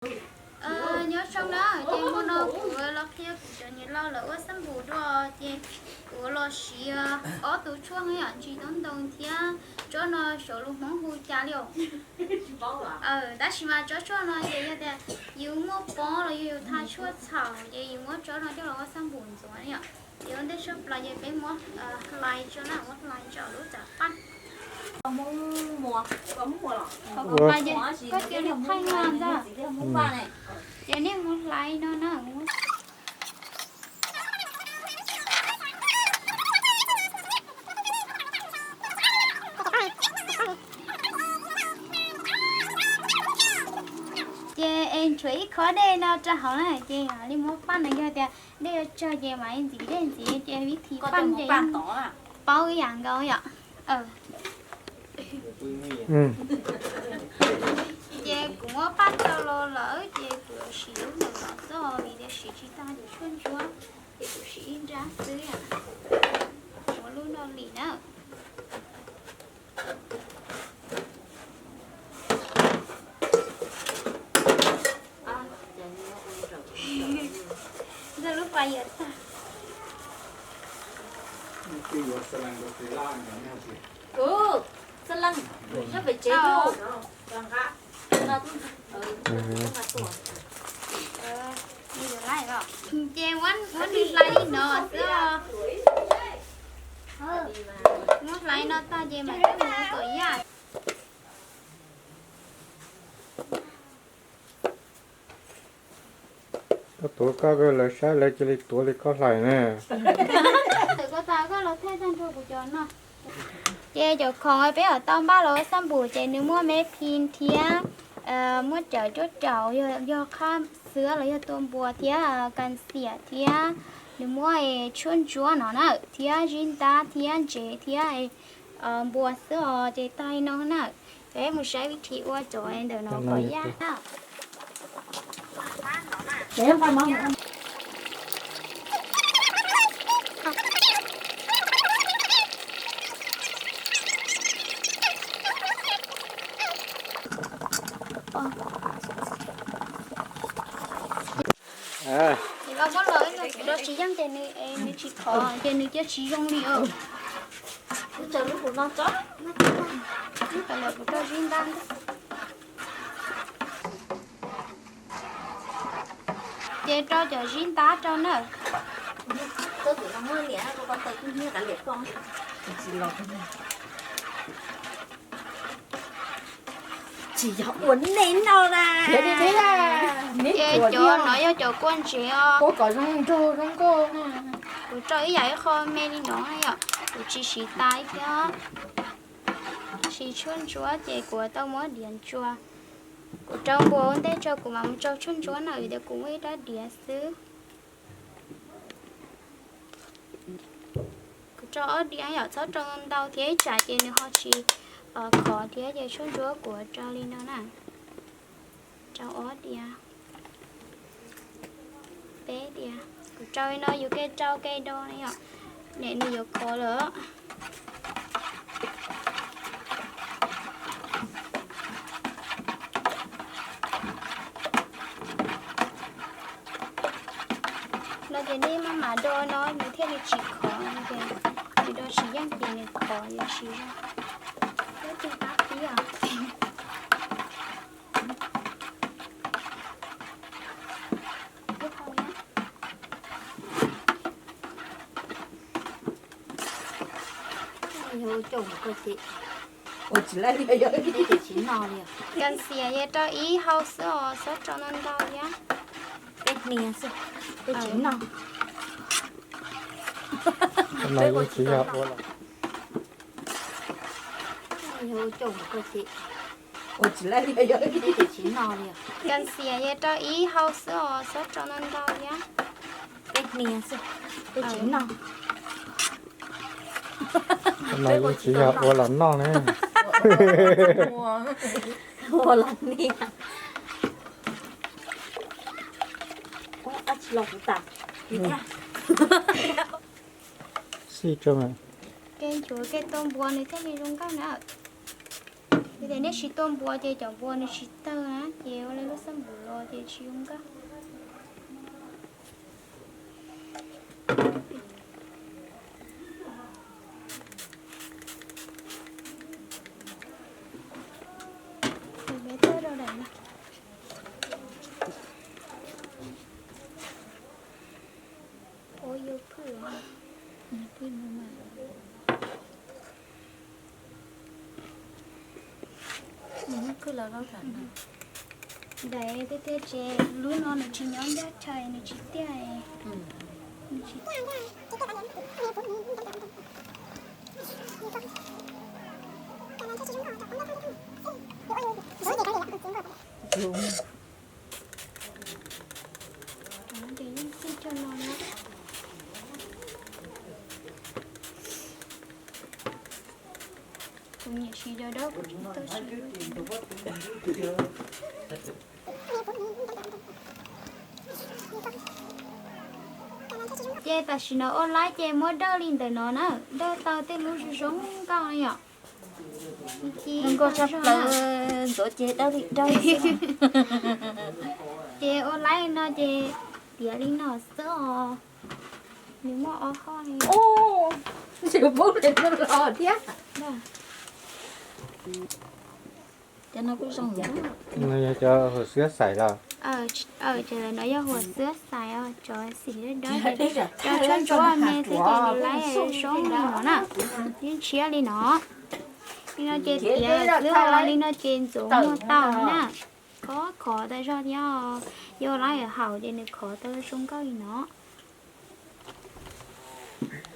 Nyob zoo na, ces hmo no kuv los qhia kuv cov niam laus lawv ua xab npum dua, ces kuv los siv ob tug tshuaj yom, ntsis toob ntoo thiab tsob no xyov lus Hmoob hu cas li os. Tab sis mas tsob tshuaj no ces yog tias yus muaj pob los yog yus tha tshuaj txhaum ces yus muab tsob no coj los ua xab npum ntxuav yom. Ces ua ntej tshaj plaws ces peb muab hlais tso na, muab hlais tso lub txav paj. Qhov hlais ces koj cia li qhaij no ntag. Ces nej mus hlais no na. Ces es tshuav ib khob dej no rau hauv na, ces li muab paj no yog tias dej yuav tsawg ces mam li ntxiv dej ntxiv, ces vib thib paj ces paub ib yam nkaus yom. Ces kuv muab paj tau los lawm ces kuv yuav siv lub ntawm no xwb os, vim tias siv tsis tag cov tshuaj ntsuab, ces kuv siv ib nrab xwb. Muab lub no lim na. Ntxawg lub pas yam tag. Kuv, xab leej, nyob pem tsev. Ces muab nws hlais li no xwb. Muab hlais no tag ces mam coj mus ua kom yaj. Koj tuav koj, lawv saib lawv cia li tuav li koj hlais na. Thaum koj tas koj los thaij tag nrho kuv cov no. Ces cov khoom uas peb yuav tau npaj los ua xab npum ces nws muaj me phi thiab, muaj cawv cuab caum, yog qhab xwab los yog tua npua thiab, kas xiam thiab, nws muaj tshuaj ntsuab no na, thiab zib ntab thiab ntsev thiab npua xwb os, ces tag li no na. Peb mus saib vib thib ua cov ntawm no kom yaj na. Ces muab los ib no kuv rau tsis yeej ces nws tsis khov ces nws cia tsis zoo li os. Kuv tsaws lub hauv no tso, kuv rau zib ntab ntag. Ces rau cov zib ntab rau na. Tsis yog ua nej no na. Ces cov no yog cov kua ntsev os. Ua kom zoo nraug zoo nkauj na. Kuv rau ib yam ib qho me li no yom, kuv tsis siv tas thiab. Siv tshuaj ntsuab ces kuv tau muab diav ntsuas. Kuv rau npua ua ntej tso kuv mam mus rau tshuaj ntsuab na, vim tias kuv muaj ib rab diav xwb. Kuv rau ob diav yom, txhob rau ntau thiab ib tsam ces nws ho tsis khov thiab ces tshuaj ntsuab kuv rau li no na. Rau ob diav, peb diav, kuv rau li no yus ke rau ke do na yom, nim nws yuav khov lawm. No ces nej maj mam do no nws thiaj li tsis khov, ces nws do tsis yeej ces nws khov yuav tsis zoo. Peb tus qab qhib os. Kas xiam yog rau ib hau xwb os, txhob rau ntau ntau thiab. Peb hnia xwb, peb tsis noj. Kas xiam yog rau ib hau xwb os, txhob rau ntau ntau thiab. Peb hnia xwb, peb tsis noj. Tsis yog ua los noj ne. Ua los hnia. Ab tsis los kuv tas. Xij tso mas. Ke nchuav ke tua npua nws thiaj li zoo nkauj na. Yog tias nej tsis tua npua ces cov npua nws tsis tawg na, ces ua li lub xab npum los ces tsis zoo nkauj. Ntawd tiag tiag ces lub no nws tsis nyob ncaj tshaj, nws tsis tiaj. Kuv nyiam siv cov dawb, kuv tsis tau siv. Ces tam sim no ua laib ces muab dawj li ntawm no na, dawj tau tej lub zoo zoo nkauj no yom. Nkauj tshaj plaws, ntxuav ces dawj li dawj. Ces ua laib no ces tiav li no xwb os. Nws muaj ob qho li. Tsis pub li los thiab. Cov no kuj zoo. No yog cov huam xwab xais los? Cov no yog huam xwab xais os, cov xim dawb dawb, cov tshuab ntsuab me xwb ces nws laib zoo li no na, yeej tshiab li no. Li no ces tiav xwb os, li no ces ntxuav muag tau na. Khov khov tas zog thiab, yog laib haum ces nws khov tau zoo nkauj li no.